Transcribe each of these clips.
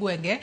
gwenge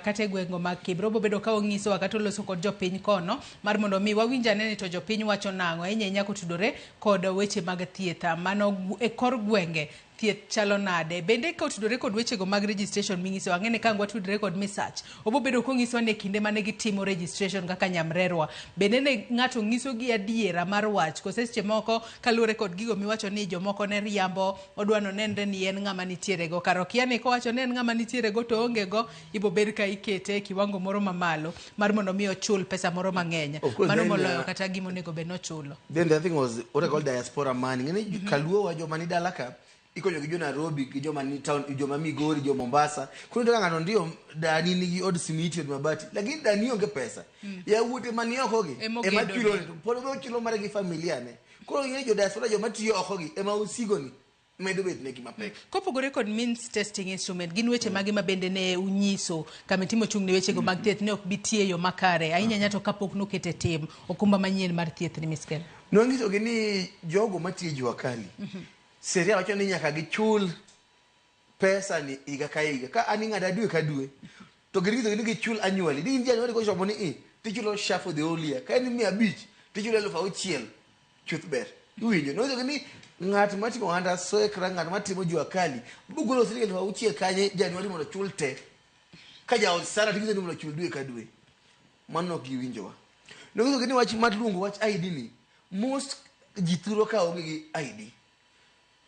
kata e gwengo mag Kibra. Obo bedo ka onyisowa kata oloso kod jopiny kono mar mondo mi wawinj ane ni to jopiny wacho nang'o ahinya ahinya kotudore kod weche mag thieth mano e kor gwenge thieth chalo nade. Bende kotudore kod wechego mag registration minyisowa, ang'e ni ka ang' watudre kod Misach, obo bedo konyisowa ni e kinde mane gitimo registration kaka nyamrerwa, bende ne ng'ato nyisogi adiera mar wach, kose seche moko kaluwore kod gigo miwacho ni jomoko ne riambo, odwa nonenre ni en ng'ama nitiere go. Kar okia ni kowacho ni en ng'ama nitiere go to oonge go, ibo bed ka ikete e kiwango moro mamalo mar mondo mi ochul pesa moro mang'eny. Of course, Mano then, moloyo kata gima onego bed ni ochulo. Then the other thing was what I call diaspora money. Ng'eni kaluo wa joma ni dala ka ikonyo gi jo Nairobi gi joma ni town, joma Migori, jo Mombasa. Koro iyudo ka ng'ato ndio dani nigi od simiti, od mabati, lakini dani onge pesa. Yawuote mani oko gi Ema ema ogedo chulo ne. ne. Pod ochulo mare gi familia ne. Koro ing'e jo diaspora joma tiyo oko gi ema osigo ni medo bet negi mapek. Kopogore kod means testing instrument, gin weche mage ma bende ne unyiso kamiti mochung' ne wechego mag thieth ne ok bi tiyo e yo makare ahinya ahinya to kapok noket e tim okumba manyien mar thieth ni Miskel? Nwanyisogi ni jogo matiyo e jua kali, sheria wacho ni nyaka gichul pesa ni higa ka higa. Ka an ing'ada dwe ka dwe, to ginyisogi ni gichul annually. Ni in January kochopo ni i, tichulo SHA for the whole year. Ka en 500, tichulo 6,000 chuth ber. Iwinjo? Nonyisogi ni ng'at matimo ohanda sekra, ng'at matimo jua kali, bugolo siling 6,000 kanye January mondo ochul te. Ka jaod Sara tinyiso ni mondo ochul dwe ka dwe. Mano ok giwinjowa. Nonyisogi ni wach mar luongo wach ID ni, most ji thuro ka onge gi ID.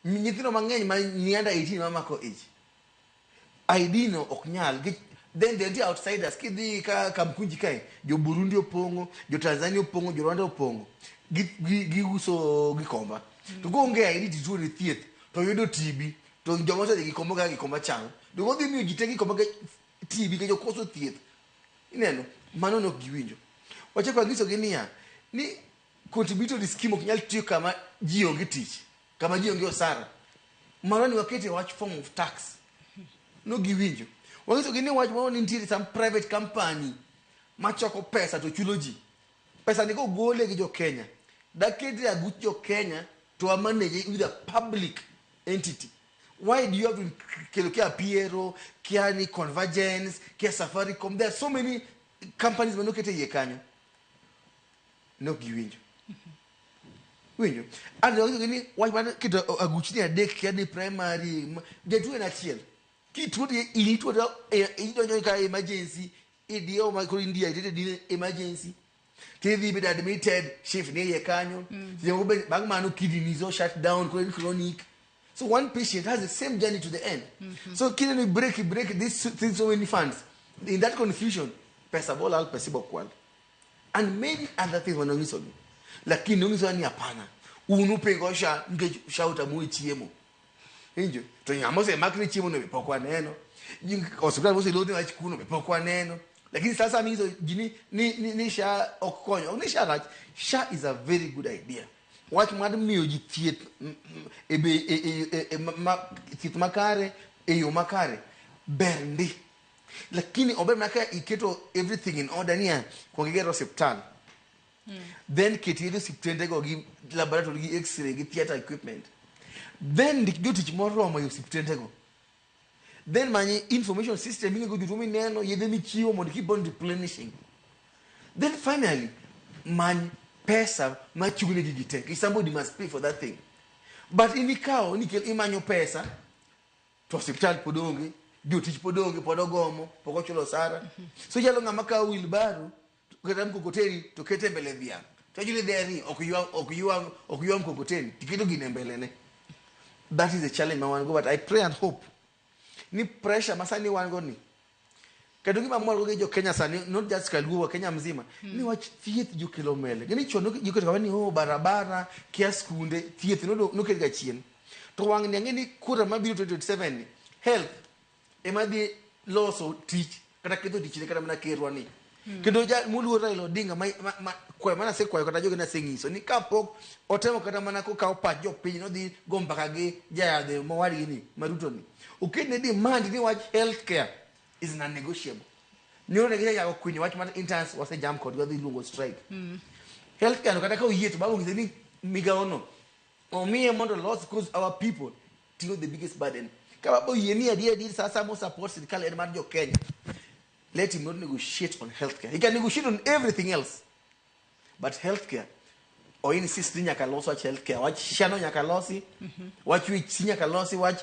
Nyithindo mang'eny ma ni under 18 mamako ich, ID no ok nyal. Then there are outsiders. Kidhi ka Kamkunji kae, jo Burundi opong'o, jo Tanzania opong'o, jo Rwanda opong'o. Giuso gikomba. To koonge ID to ituo ni thieth, to yudo TB, to joma osedhi gikomba kaka gikomba chal. To odhi miyo ji te gikomba ka TB nikech okoso thieth. Ineno? Mano ne ok giwinjo. Wachako wanyisogi niya, ni contributory scheme ok nyal tiyo kama ji onge tich, kama ji onge osara. Mano ni wakete wach form of tax. No giwinjo. Wanyisogi ni wach moro ni nitiere some private company machoko pesa to chulo ji. Pesa ni kogole gi jo Kenya, dakete aguch jo Kenya to wa manage with a public entity. Why do you have to kelo kia Piero, kia ni Convergence, kia Safaricom? There are so many companies manokete iye kanyo. Ne ok giwinjo. Winjo? And wanyisogi ni wach mar keto aguchni adek kia ni primary, jatuo en achiel. Kituo to in ituo to idonjo ka emergency, idiewo ma koro India itete di emergency. Tidhi bedo admitted, shift ni iye kanyo. Seche moko be bang' mano kidneys o shut down, koro en chronic. So one patient has the same journey to the end. So kineno break this thing so many funds. In that confusion, pesa bolal, pesa ibokwal. And many other things mane onyisogi. Lakini nonyisowa ni hapana. Un upingo SHA nikech SHA otamou chiemo. Winjo? To ng'ama osemak ni chiemo no be pok waneno. Osiptal moselor ni wach kuno be pok waneno. Lakini sasa minyiso ji ni SHA ok konyo. Ok ni SHA rach. SHA is a very good idea. Wach mar miyo ji thieth e be e thieth makare e yo makare ber ndi. Lakini ober mana ka iketo everything in order niya kuong iger osiptal. Then ket yedhe osiptende go gi laboratory gi x-ray gi theatre equipment. Then ndik jotich moromo e osiptende go. Then many information system ing'ego jotuo mineno yedhe michiwo mondo keep on replenishing. Then finally many pesa machung' ne gigi te. Nikech somebody must pay for that thing. But in ikawo ni imanyo pesa to osiptal pod onge, jotich pod onge, pod ogomo, pok ochulo osara. So ichalo ng'ama kawo wheelbarrow kata mkokoteni to kete mbele dhiang'. To wacho ni dheri ok ywa ok ywa ok ywa mkokoteni tiketo gino e mbele ne. That is the challenge ma wan go but I pray and hope ni pressure ma sani wan go ni kendo gima mor go gi jo Kenya sani not just Kaluo wa Kenya mzima ni wach thieth jokelo mele. Gini chon joketo kama ni oh barabara kia skunde thieth noket ga chien. To wang' ni ang'e ni kura mabiro 2027 ni health ema dhi loso tich kata ketho tich ne kata mana kerwa ni. Kendo ja moluor Raila Odinga ma kwayo mana asekwayo kata joge naseng'iso ni kapok otemo kata mana kokawo pach jopiny nodhi go mbaka gi jayadhe mowadgi ni ma Ruto ni oketne demand ni wach health care is non-negotiable. Nyoro ne gisechako kwinyo wach mar interns wasejam kodgi wadhi luongo strike. Health care no kata ka oyie to baba onyise ni migawo no omiye mondo los because our people ting'o the biggest burden. Ka baba oyie ni adier adier sa asaya mo support sirikal en mar jo Kenya, let him not negotiate on healthcare. He can negotiate on everything else, but healthcare o insist ni nyaka los wach healthcare, wach shano nyaka losi, wach wich nyaka losi, wach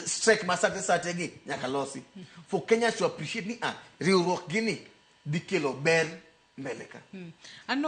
strike ma sate sate gi nyaka losi, for Kenyans to appreciate ni ah, riwruok gini dhi kelo ber mbele ka. Aneno.